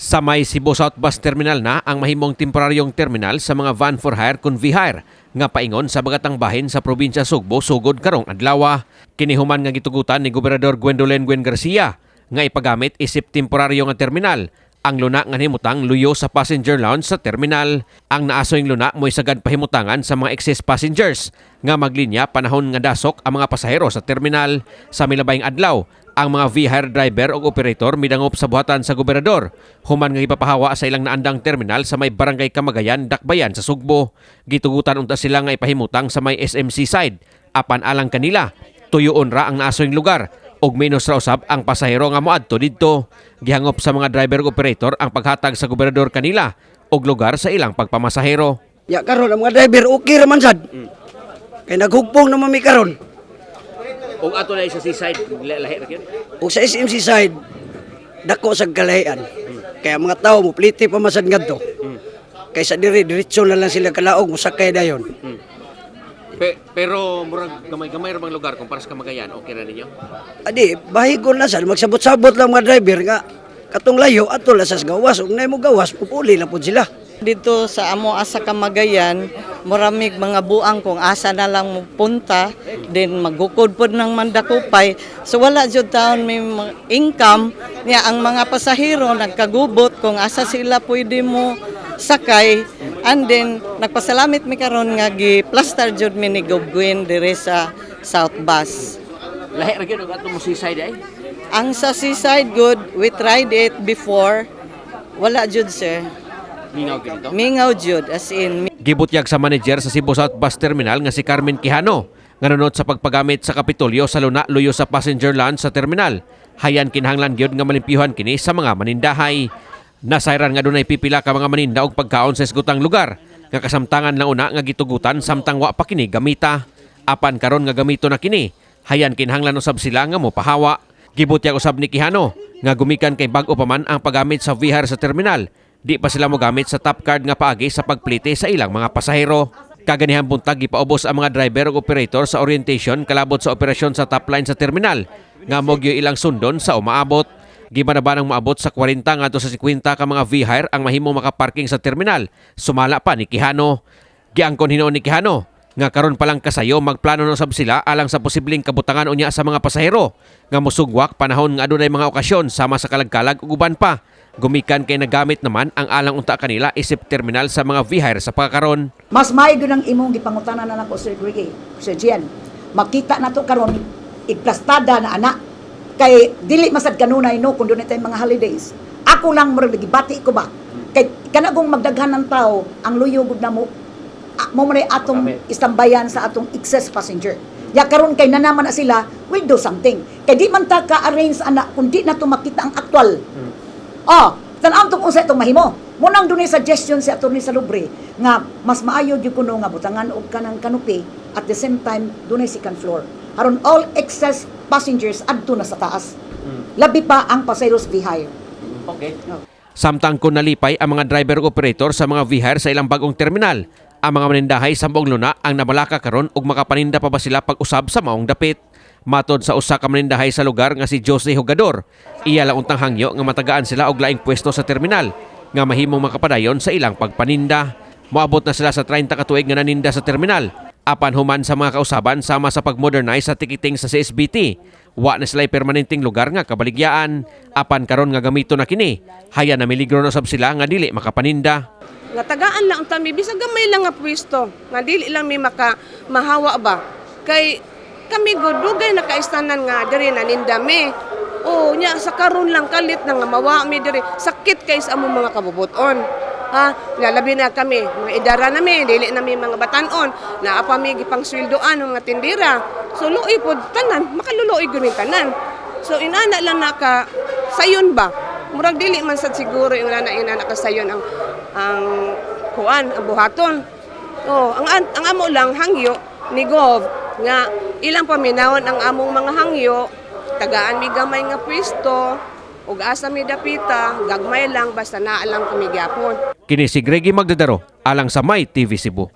Sa may Cebu South Bus Terminal na ang mahimong temporaryong terminal sa mga van for hire kun V-hire nga paingon sa bagatang bahin sa probinsya Sugbo sugod karong adlaw. Kini human nga gitugutan ni Gobernador Gwendolyn Gwen Garcia nga ipagamit isip temporaryo nga terminal ang luna nga nahimutang luyo sa passenger lounge sa terminal. Ang naasoyng luna mo'y sagad pahimutangan sa mga excess passengers nga maglinya panahon nga dasok ang mga pasahero sa terminal. Sa milabayng adlaw, ang mga V-hire driver o operator midangop sa buhatan sa gobernador human nga ipapahawa sa ilang naandang terminal sa may Barangay Kamagayan, Dakbayan sa Sugbo. Gitugutan unta sila nga ipahimutang sa may SMC side apan alang kanila, tuyuon ra ang naasoyng lugar ug menos ra usab ang pasahero nga moadto didto. Gihangop sa mga driver ug operator ang paghatag sa gobernador kanila og lugar sa ilang pagpamasahero. Ya karon ang mga driver okay ra man sad. Kay naghugpong naman mi karon. Ug ato na sa seaside, lahi ra gyud. Ug sa SMC side dako sa kalahian. Kaya mga tao mo pliti pa masad ngadto. Kaysa diri diretso na lang sila kalaog mosakay dayon. Pero murag gamay-gamay ra bang lugar kumpara sa Kamagayan, okay ra ninyo? Adi bahigon na sad, magsabot-sabot lang mga driver nga katong layo ato lang sa gawas, ug nay mo gawas pupuli lang pud sila. Dito sa amo asa Kamagayan, muramig mga buang kung asa na lang mo punta, then maghukod pod ng Mandakupay. So wala jud taon may mga income niya, ang mga pasahero nagkagubot kung asa sila pwede mo sakay, and then nagpasalamit mi karon nga gi-plaster jud mi ni Gov Gwen dire sa South Bus. Lahi ra gyud og ato mo seaside ay. Ang sa seaside good, we tried it before. Wala jud, sir. Mingaw gyud dito. Mingaw jud, as in. Gibutyag sa manager sa Cebu South Bus Terminal nga si Carmen Quijano nga nunot sa pagpagamit sa Kapitolyo sa luna luyo sa passenger lounge sa terminal. Hayan kinahanglan gyud nga malimpyuhan kini sa mga manindahay. Nasayran nga dunay pipila ka mga maninda og pagkaon sa isgutang lugar nga kasamtangan lang una nga gitugutan samtang wa pa kini gamita. Apan karon nga gamito na kini, hayan kinahanglan usab sila nga mopahawa. Gibutyag usab ni Quijano nga gumikan kay bag-o pa man ang paggamit sa V-hire sa terminal. Di pa sila mogamit sa tap card nga paagi sa pagplite sa ilang mga pasahero. Kaganihang buntag, gipaubos ang mga driver ug operator sa orientation kalabot sa operasyon sa top line sa terminal nga mogyo ilang sundon sa umaabot. Gibanabanang moabot sa 40 ngadto sa 50 ka mga V-hire ang mahimong makaparking sa terminal. Sumala pa ni Quijano. Giangkon hinuon ni Quijano nga karon pa lang kasayo magplano na usab sila alang sa posibleng kabutangan unya sa mga pasahero nga mosugwak panahon nga adunay mga okasyon sama sa kalagkalag ug uban pa. Gumikan kay nagamit naman ang alang unta kanila isip terminal sa mga V-hire sa pagkakaron. Mas maayo gyud ang imong gipangutana na nako, Sir Griggy, Sir Gian. Makita na to karon igplastada na ana kay dili masad kanunay no kung dunay tay mga holidays. Ako lang murag gibati ko ba. Kay kana kung magdaghan ng tao, ang luyo gud na mo mo man atong istambayan sa atong excess passenger. Ya karon kay nanaman na sila, will do something. Kay di man ta ka-arrange ana kung di na to makita ang aktual. Oh, tan-awon tong unsa itong mahimo. Munang dunay suggestion si Attorney Salubre nga mas maayo gyud kuno nga butangan og kanang canopy, at the same time dunay second floor. Aron all excess passengers adto na sa taas. Labi pa ang pasaheros V-hire. Okay. Samtang kung nalipay ang mga driver ug operator sa mga V-hire sa ilang bagong terminal, ang mga manindahay sa buong luna ang nabalaka karon ug makapaninda pa ba sila pag-usab sa maong dapit. Matod sa usa ka manindahay sa lugar nga si Jose Jugador, iya lang untang hangyo nga matagaan sila og laing pwesto sa terminal nga mahimong makapadayon sa ilang pagpaninda. Moabot na sila sa 30 ka tuig nga naninda sa terminal. Apan human sa mga kausaban sama sa pagmodernize sa ticketing sa CSBT, wa na sila'y permanenteng lugar nga kabaligyaan. Apan karon nga gamito na kini, haya na miligro na sab sila nga dili makapaninda. Nga tagaan lang unta mi bisag gamay lang nga pwesto nga dili lang mi maka mahawa ba, kay kami gud dugay nakaistanan nga diri naninda mi. O nya sa karon lang kalit na nga mawa mi diri, sakit kay sa among mga kabubuton ha, nga labi na kami mga idara nami, dili na mi mga batanon naa pa mi gipangsweldoan ng mga tindira. So luoy pod tanan, makaluluoy gud mi tanan. So inana lang naka sayon ba, murag dili man sad siguro yung nana inana ka sayon ang kuan ang buhaton. Oh, ang amo lang hangyo ni Gov nga ilang paminawon ang among mga hangyo, tagaan mi gamay nga pwesto ug asa mi dapita, gagmay lang, basta naa lang kami gyapon. Kini si Greggy Magdadaro alang sa My TV Cebu.